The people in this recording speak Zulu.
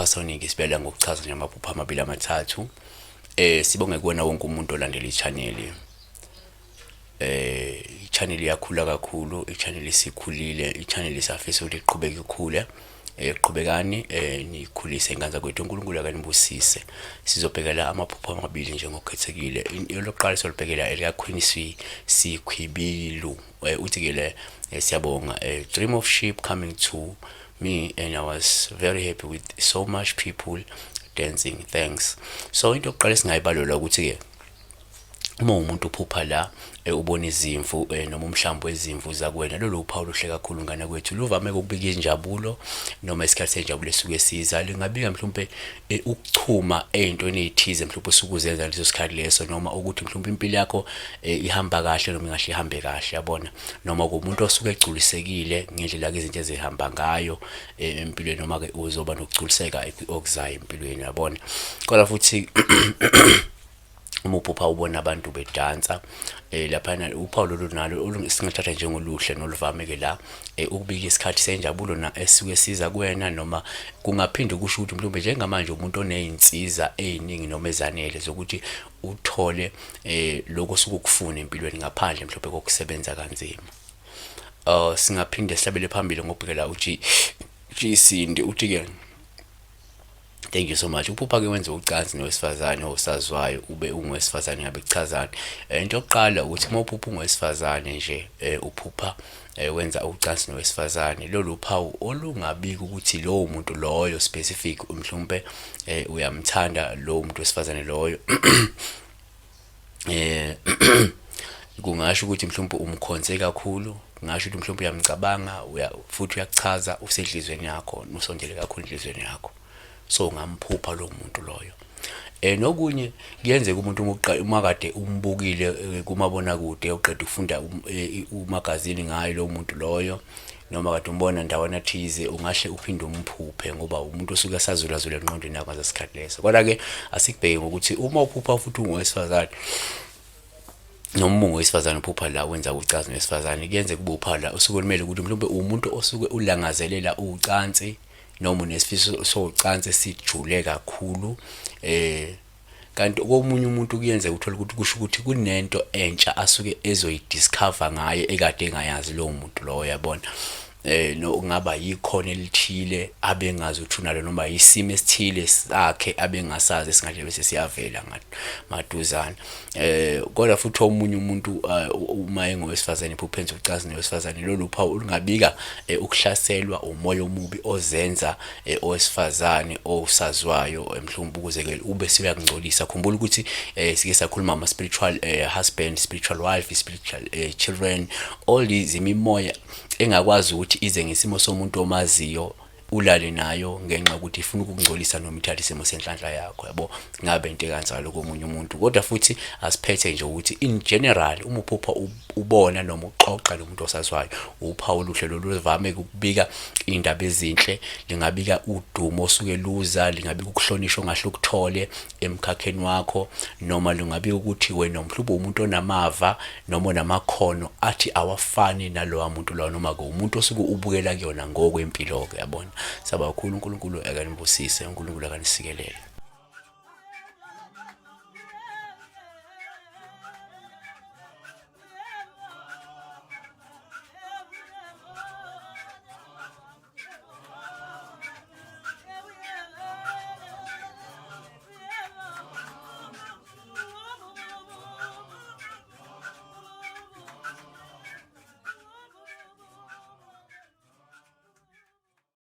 Sonic sibela ngokuchaza nje amaphupho amabili amathathu. Sibonge kuwena wonke umuntu olandela i-channel. I-channel iyakhula kakhulu, i-channel isikhulile, i-channel isafisa ukuthi iqhubeke ikhule. Qhubekani nikhulise ingane zakwethu, uNkulunkulu akanibusise. Sizobhekela amaphupho amabili nje ngokukhethekile. Elokuqala solibhekela elika Queen Sikhwibilu. Uthi ke le, siyabonga, dream of sheep coming to me and I was very happy with so much people dancing, thanks. So into yokuqala esingayibalula ukuthi ke uma umuntu uphupha la ubona izimvu noma umhlambi wezimvu zakuwena, lolo uphawu oluhle kakhulu ngane kwethu, luvame ukubika injabulo noma isikhathi senjabulo esuke siza. Lingabika mhlawumbe ukuchuma ey'ntweni ey'thize mhlawumbe osuke uzenza ngaleso sikhathi leso, noma ukuthi mhlawumbe impilo yakho ihamba kahle noma ingahle ihambe kahle, yabona, noma kumuntu osuke egculisekile ngendlela-ke izinto ezihamba ngayo empilweni, noma-ke uzoba nokugculiseka okuzayo empilweni, yabona. Kodwa futhi uma uphupha ubona abantu bedansa laphana, uphawu lolu nalo singathatha njengoluhle noluvame-ke la ukubika isikhathi senjabulo na esuke siza kuwena, noma kungaphinde kusho ukuthi mhlawumbe njengamanje umuntu oney'nsiza ey'ningi noma ezanele zokuthi uthole lokho osuke ukufuna empilweni ngaphandle mhlawumbe kokusebenza kanzima. Singaphinde sihlabele phambili ngokubhekela uG G Sindi, uthi-ke thank you so much. Uphupha-ke wenze ucansi nowesifazane osazwayo, ube ungowesifazane, ngabe kuchazani? Into yokuqala ukuthi uma uphupha ungowesifazane nje, uphupha wenza ucansi nowesifazane, lolu phawu olungabiki ukuthi lowo muntu loyo specific mhlawumbe uyamthanda lowo muntu wesifazane loyo. Kungasho ukuthi mhlawumbe umkhonze kakhulu, kungasho ukuthi mhlawumbe uyamcabanga, uya futhi uyakuchaza, usenhlizweni yakho, usondele kakhulu enhlizweni yakho, so ungamphupha lowo muntu loyo. Nokunye kuyenzeka umuntu uma kade umbukile kumabonakude, uqeda ukufunda umagazini ngayo lowo muntu loyo, noma kade umbona ndawana thize, ungahle uphinde umphuphe ngoba umuntu osuke esazulazula engqondweni yakho ngaleso sikhathi leso. Kodwa-ke asikubheke ngokuthi uma uphupha futhi ungowesifazane, noma uma ungowesifazane uphupha la wenza ucansi nowesifazane, kuyenzeka kube uphawu la osuke lumele ukuthi mhlawumbe umuntu osuke ulangazelela ucansi noma unesifiso socansi esijule kakhulu. Kanti komunye umuntu kuyenzeka uthole ukuthi kusho ukuthi kunento entsha asuke ezoyidiscover ngaye ekade engayazi lowo muntu lowo, yabona. No kungaba yikhono elithile abengazi ukuthi unalo, noma isimo esithile sakhe abengasazi esingahle bese siyavela maduzane. Kodwa futhi omunye umuntu, uma engowesifazane ephupha enza ucansi nowesifazane, lolu phawu olungabika ukuhlaselwa umoya omubi ozenza owesifazane osazwayo, mhlawumbe ukuze-ke ube seyakungcolisa. Khumbula ukuthi sike sakhuluma ama-spiritual husband, spiritual wife, spiritual children, all these imimoya engakwazi ukuthi ize ngesimo somuntu omaziyo ulale nayo ngenxa yokuthi ifuna ukukungcolisa noma ithathe isimo senhlanhla yakho, yabo. Ngabe into ekanjalo komunye umuntu. Kodwa futhi asiphethe nje ukuthi in general uma uphupha ubona noma uxoxa nomuntu osazwayo, uphawu oluhle lolu oluvame ukubika iy'ndaba ezinhle, lingabika udumo osuke luza, lingabika ukuhlonishwa ongahle ukuthole emkhakheni wakho, noma lungabika ukuthi wena mhlawumbe umuntu onamava noma onamakhono athi awafani nalowa muntu lowa, noma-ke umuntu osuke ubukela kuyona ngokwempilo-ke, yabona. Siyabonga kakhulu, uNkulunkulu akanibusise, uNkulunkulu akanisikelele.